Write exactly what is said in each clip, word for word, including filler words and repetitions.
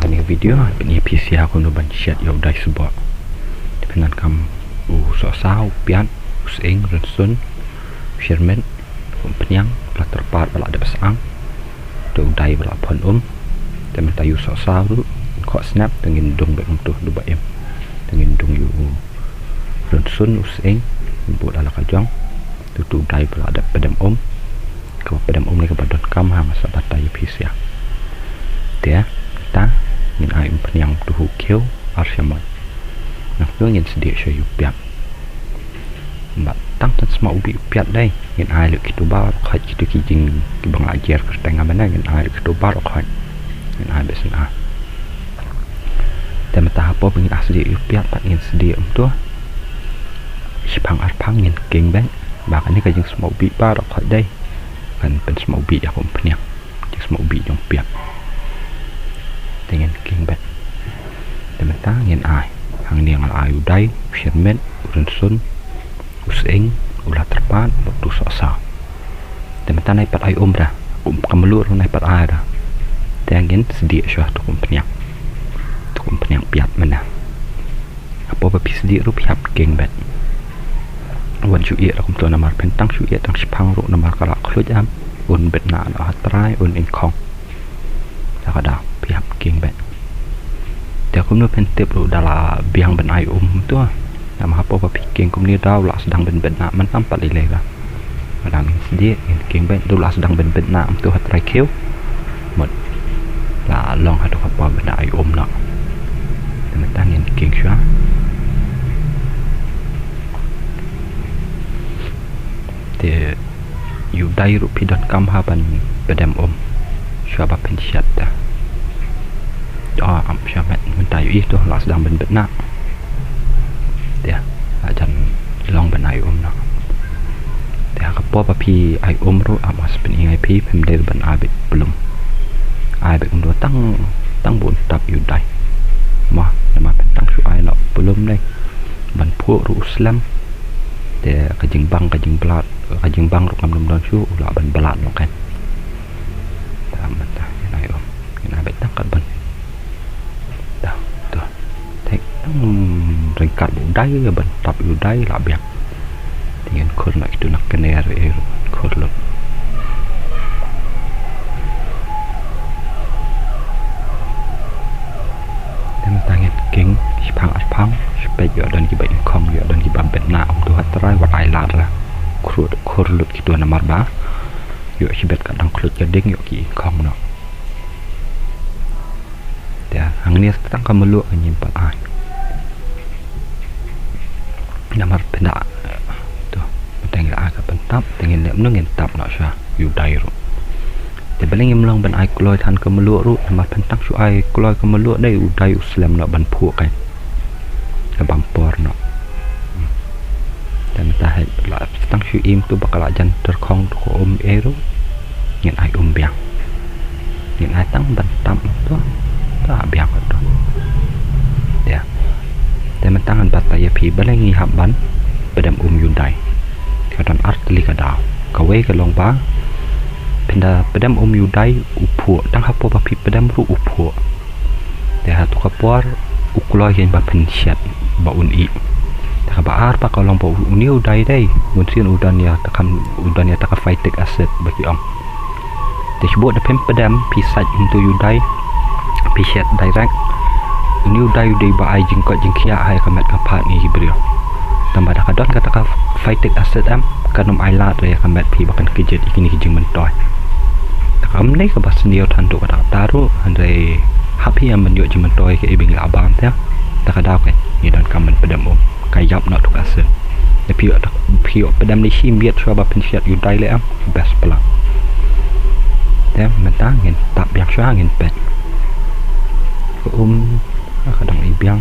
Kane ka video, pynïa phi sha kumno ban shet ïa u dai sboh. Te phin donkam u sohsa, u piat, u sying, rynsun, u shyrmit, u umphniang, la tyrpad ba la dep syang. Te u dai ba la phon um. Te mynta ïa u sohsa ruh, khoh snap, te ngin dung beit kumto haduh ba im. Te ngin dung ïa u rynsun, u sying, ngin buh da la ka jong. Te uto u dai ba la dep pdem um. Kaba pdem um ne kaba donkam ha nga sa batai ïa phi sha. Te, ta, ngin ai umphniang tu hu khiew, ar sha mai. Nangta ngin sdieh sha ïa u piat. Bad tang tang sma u bih u piat dei. Ngin ai lut kito baroh khoit kito ki jing kiba nga la jer kyrteng nga mynne ngin ai lut kito baroh khoit. Ngin ai beit sha. Te mynta hapoh ba ngin ai sdieh ïa u piat pat ngin sdieh kumto. Shiphang arphang ngin king beit. Ba kane ka jingsma u bih baroh khoit dei. Kan pynsma u bih ïa ka umphniang. Jingsma u bih jong piat. Te ngin king beit. Te mynta ngin ai. Hangne nga la ai u dai, u shyrmit, u rynsun, u sying, u la tyrpad, bad uto u sohsa. Te mynta nai pat ai um da. Kum ka mluh ruh nai pat ai da. Te ngin sdieh shuwa tu ka umphniang. Tu ka umphniang piat mynta. Hapoh ba phi sdieh ruh phi hap king beit. Wat shu ïeh ruh kumto namar phin tang shu ïeh tang shiphang ruh namar ka la khluit em. Un bit na ha trai un ingkhong. Te ka daw phi hap king beit. Te kumno phin tip ruh da la biang ban ai um to. Namar hapoh ba phi king kumne daw la sdang ban bit na mynta pat lei lei ka. Nga dang ngin sdieh, ngin king beit, du la sdang ban bit na, um tu ha trai khiew. Mut. La long haduh ka por ban ai um noh. Te mynta ngin king shuwa. Te ïa u dai ruh phi donkam ha ban pdem um. Shuwa ba phin shet ta. Oh, am shuwa met mynta ïohi to la sdang ban bit na. Te, la jan long ban ai um noh. Te ha ka por ba phi ai um ruh, am as pynïeng ai phi, phim dei ban ai beit plum. Ai beit kumno tang, tang bun tap ïa u dai. Mo, namar phin tang shu ai noh plum ne. Ban phuh ruh u slem. Te ka jingbang, ka jingblat, ka jingbang ruh kam dum don shuh, u lah ban blat noh kan. Te mynta, ngin ai um. Ngin ai beit tang kat ban. Dah, tu. Thik, tang ryngkat bad u dai, ban tap ïa u dai, la biang. Te ngin khur na kito na kane ruh, eh, khur lut. Te mynta ngin king, shiphang arphang, shu peit ïoh don kiba ingkhong, ïoh don kiba bit na, um tu ha trai, wat ai lad la. Khur, khur lut kito namar ba. Ïoh shibit ka dang khluit ka ding, ïoh ki ingkhong noh. Te hangne tang ka mluh ka ngim pat ai. Namar pynda. To, pynda ngi la ai ka pyntap, te ngin leh kumno ngin tap noh shuwa ïa u dai ruh. Te balei ngim long ban ai kloi than ka mluh ruh, namar phin tang shu ai kloi ka mluh dei u dai u slem noh ban phuh kan. Ka bam por noh. Te mynta hei la tang shu im tu ba ka la jan tyrkhong tu ka um ei ruh. Ngin ai um biang. Ngin ai tang ban tap tu. Ta biang tu. Te. Te mynta ngan batai ïa phi balei ngi hap ban pdem um ïa u dai. Ka don ar tylli ka daw. Kawei ka long ba phin da pdem um ïa u dai u phuh. Tang hapoh ba phi pdem ruh u phuh. Te ha tu ka por u kloi kein ba phin shet ba un ih. Te kaba ar pat ka long ba une u dai dei, bun sien u don ïa ta ka, u don ïa ta ka phytic acid ba ki ong. Te shu buh da phim pdem phi sait kumto ïa u dai, phi shet direct. Une u dai u dei ba ai jingkoit jingkhiah ha ïa ka met ka phad ngi ki briew. Tang ba da ka don kata ka phytic acid em, kan ym ai lad ïa ka met phi ba kan kjit ïa kine ki jingmyntoi. Te kam dei kaba sniew than tu kata kata ruh, hynrei hap hi em ban ïoh jingmyntoi kaei ba ngi la bam te. Te ka daw kein ngi donkam ban pdem um. Ka ïap noh tu ka acid. Te phi ïoh, phi ïoh pdem lei shi miet shuwa ba phin shet ïa u dai lei em, best palat. Te mynta ngin tap biang shuwa ngin peit. Ka um, ah, ka dang i biang.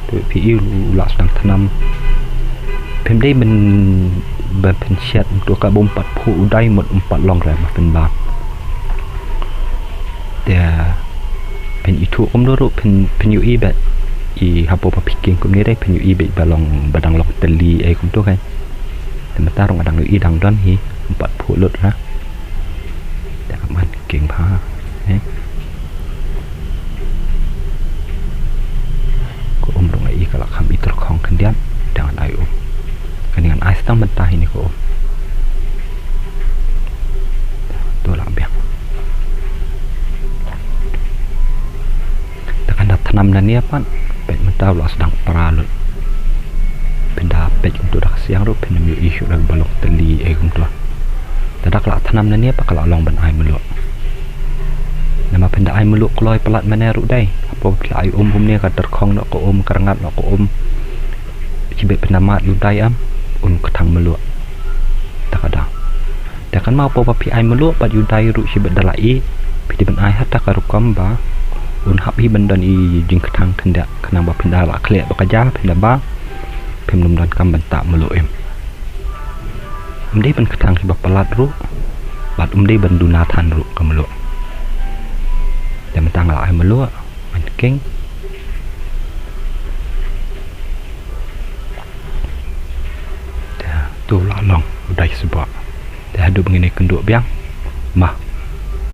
Te phi i u la sdang thnam. Phim dei ban, ban pynshet tu ka ba um pat phuh u dai mut um pat long re ba pynbam. Te phin ithuh kumno ruh phin, phin ïohi beit. I hapoh ba phi king kumne dei phin ïohi beit ba long ba dang long tylli ei kumto kan. Te mynta ruh nga dang ïohi dang don hi um pat phuh lut ra. Te ka man king bha. Eh. Tang mynta hi ne ka um. To lah biang. Te kan da thnam na nia pat, peit mynta u la sdang pra lut. Phin da peit kumto da ka siang ruh phin ym ïohi shuh da ka ba long tylli ei kumto. Te da ka la thnam na nia pat ka la long ban ai mluh. Namar phin da ai mluh kloi palat mane ruh dei. Hapoh phi la ai um kumne ka tyrkhong noh ka um, ka rngat noh ka um. Shibit phin da mad ïa u dai em, un kthang mluh. Ta ka da. Te kan ma hapoh ba phi ai mluh bad ïa u dai ruh shibit da la ih, phi dei ban ai ha ta ka rukom ba un hap hi ban don i jingkthang khyndiat khnang ba phin da la khleh ba ka ja phin da ba phim nym don kam ban tah mluh em. Ym dei ban kthang hi ba palat ruh bad ym dei ban duna than ruh ka mluh. Te mynta nga la ai mluh ban king. Te tu la long u dai sbok. Te haduh ngin ïa kynduh biang. Mah